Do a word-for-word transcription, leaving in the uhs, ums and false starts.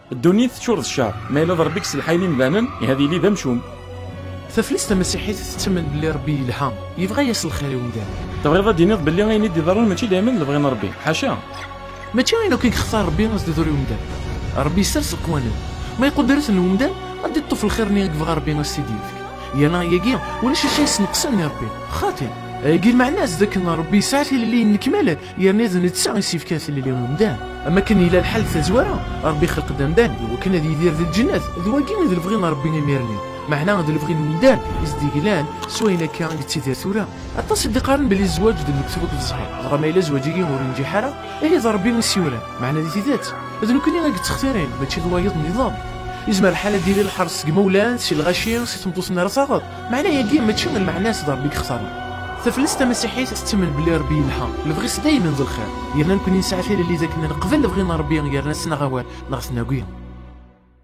Ddunit teččur d ccer, ma yella d Rebbi i yesselḥayen imdanen, ihi ad yili d amcum. Taflest tamasiḥit tettamen belli Rebbi yelha, yebɣa-yas lxir i umdan. Tebɣiḍ ad d-tiniḍ belli ayen i d-iḍerrun mačči daymen d lebɣi n Rebbi, ḥaca. Mačči ayen akk i yextar Rebbi ad s-d-iḍru i umdan. Rebbi yessers leqwanen. Ma iquddren-ten umdan, ad d-iṭṭef lxir-nni i yebɣa Rebbi ad s-t-id-yefk. Yerna ayagi, ulac acu yesneqsen i Rebbi. Xaṭi. Ayagi lmeɛna-s d akken Rebbi yesɛa tilelli yennekmalen, yerna d netta i s-yefkan tilelli i umdan. Am akken yella lḥal di tazwara, Rebbi ixleq-d amdan i wakken ad yidir di lǧennet, d wagi i d lebɣi n Rebbi imir-nni. Meɛna d lebɣi n umdan i s-d-yeglan s wayen akka i yettidir tura. Aṭas i d-iqqaren belli zzwaǧ d lmektub akked zzhir, dɣa ma yella zzwaǧ-agi ur inǧiḥ ara, ihi d Rebbi i s-yuran. Meɛna di tidet, d nekkni i yettextirin, mačči d wayeḍ nniḍen. Yezmer lḥal ad d-yili lḥerṣ seg imawlan, si lɣaci, si tmeṭṭut-nni ara taɣeḍ. Meɛna-agi mačči d lmeɛna-s d Rebbi i yextaren. Taflest tamasiḥit tettamen belli Rebbi yelha, lebɣi-s daymen d lxir. Yerna nekkni nesɛa tilelli d akken neqbel lebɣi n Rebbi yerna s-naɣ awal neɣ t-nagi.